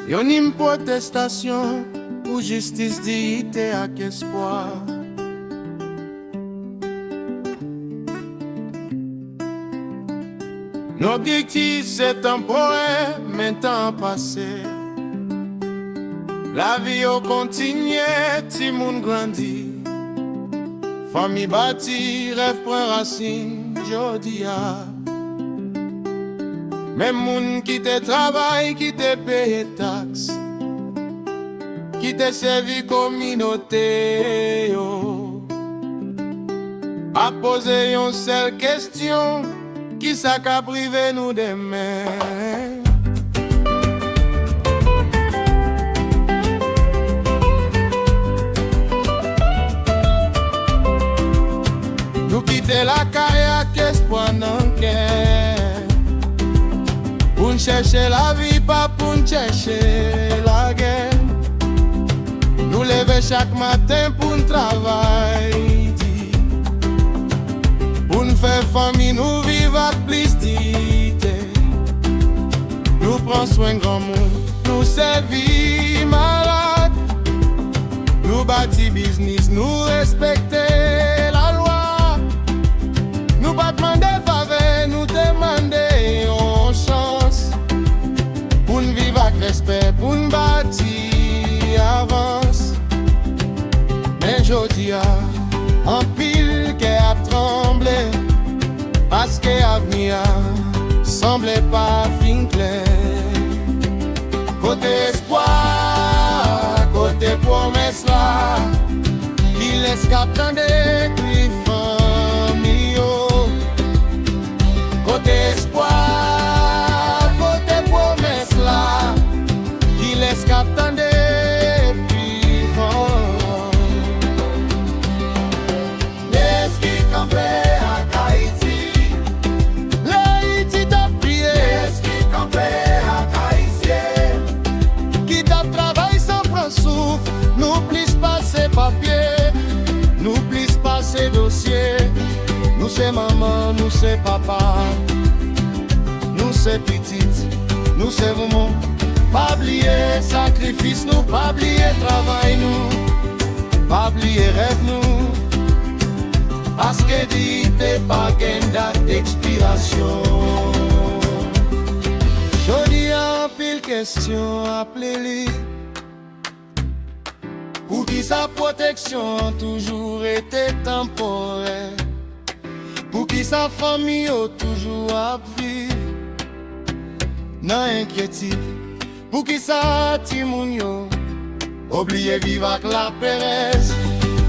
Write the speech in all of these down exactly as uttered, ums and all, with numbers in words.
Yon im pwotestasyon pou jistis, diyite ak espwa. Objektif se tanporè, men tan an pase. Lavi yo kontinye, timoun grandi. Fanmi bati, rèv pran rasin jodi a. Men moun ki te travay, ki te peye taks, ki te sèvi kominote yo, ap poze yon sèl kesyon: kisa k ap rive nou demen? Nou kite lakay ak espwa nan kè, pou n chèche lavi, pa pou n chèche lagè. Nou leve chak maten pou n travay di, pou n fè fanmi nou viv ak plis diyite. Nou pran swen granmoun, nou sèvi malad, nou bati biznis, nou respekte lalwa. Nou pa t mande favè, nou te mande yon chans pou n viv ak respè, pou n bati avans. Men jodi a, anpil kè ap tranble, paske avni a sanble pa fin klè. Kote espwa, kote pwomès la? Kilès k ap tande kri fanmi yo? Kote espwa, kote pwomès la? Kilès k ap tande kri fanmi yo? Lespri kanpe ak Ayiti. Lè Ayiti t ap kriye. Lespri kanpe ak Ayisyen ki t ap travay san pran souf. Nou plis pase papye, nou plis pase dosye. Nou se manman, nou se papa, nou se pitit, nou se momo. Pa bliye sakrifis nou, pa bliye travay nou, pa bliye rèv nou, paske diyite pa gen dat ekspirasyon. Jodi a, anpil kesyon ap lili. Poukisa pwoteksyon an toujou rete tanporè? Poukisa fanmi yo toujou ap viv nan enkyetid? Poukisa timoun yo obliye viv ak laperèz?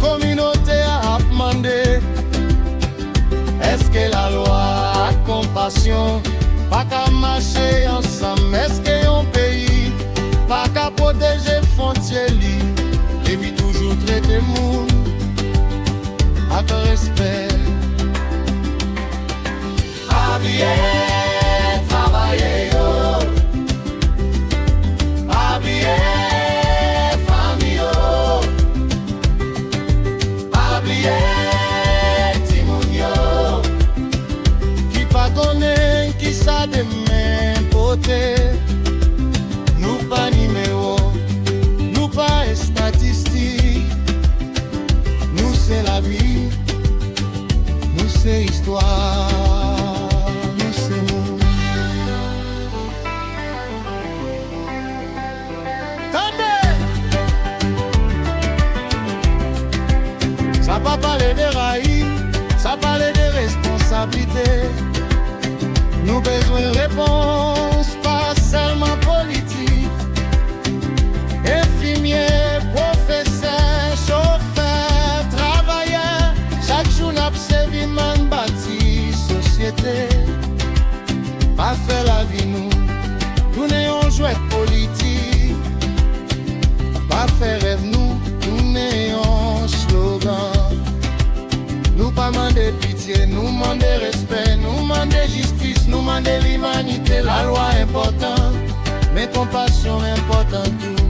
Kominote a ap mande, èske lalwa ak konpasyon pa ka mache ansanm? Èske yon peyi pa ka pwoteje fwontye li epi toujou trete moun ak respè? Pa bliye travayè yo, pa bliye fanmi yo, pa bliye timoun yo ki pa konnen kisa demen pote. Nou pa nimewo, nou pa estatistik. Nou se lavi, nou se istwa, nou se moun. Tande! Sa pa pale de rayi, sa pale de responsablite. Nou bezwen repons, pa sèlman politik. Enfimye, pwofesè, chofè, travayè, chak jou n ap sèvi, men n bati sosyete. Pa fè lavi nou tounen yon jwèt politik. Pa fè rèv nou tounen yon slogan. Nou pa mande pitye, nou mande respè, nou mande jistis, nou mande limanite. Lalwa enpòtan, men konpasyon enpòtan tou.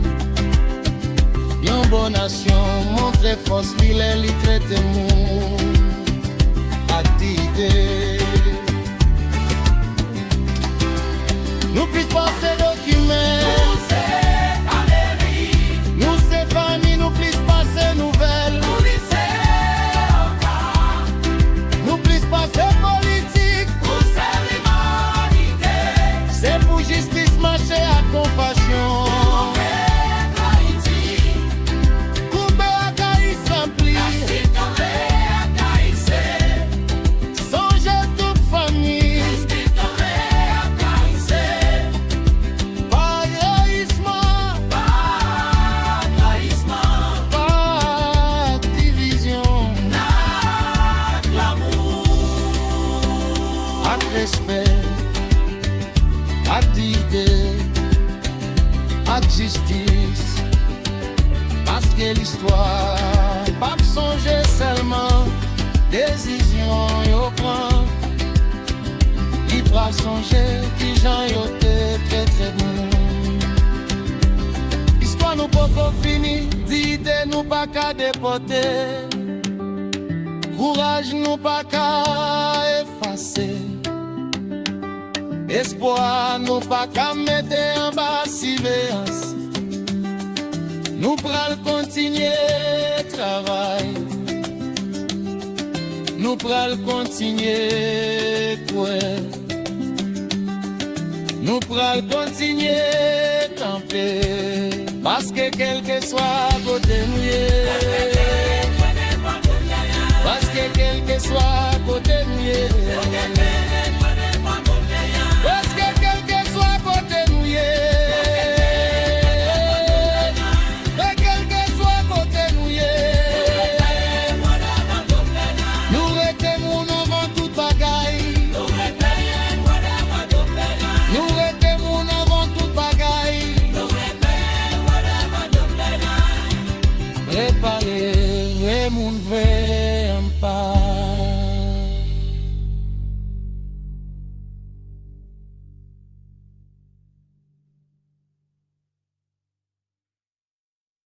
Yon bon nasyon montre fòs li lè li trete moun ak diyite. Nou plis pase dokiman. Nou se Desizyon yo pran, li pral sonje kijan yo te trete nou. Istwa nou poko fini, diyite nou pa ka depòte, kouraj nou pa ka efase. Espwa nou pa ka mete anba siveyans. Nou pral kontinye travay. Nou pral kontinye kwè. Nou pral kontinye kanpe. Paske kèlkeswa kote nou ye. Paske kèlkeswa kote nou ye. Paske kèlkeswa kote nou ye. E kèlkeswa kote nou ye. Nou rete moun anvan tout bagay. Nou rete moun anvan tout bagay. Prepare, vre moun vre anpa.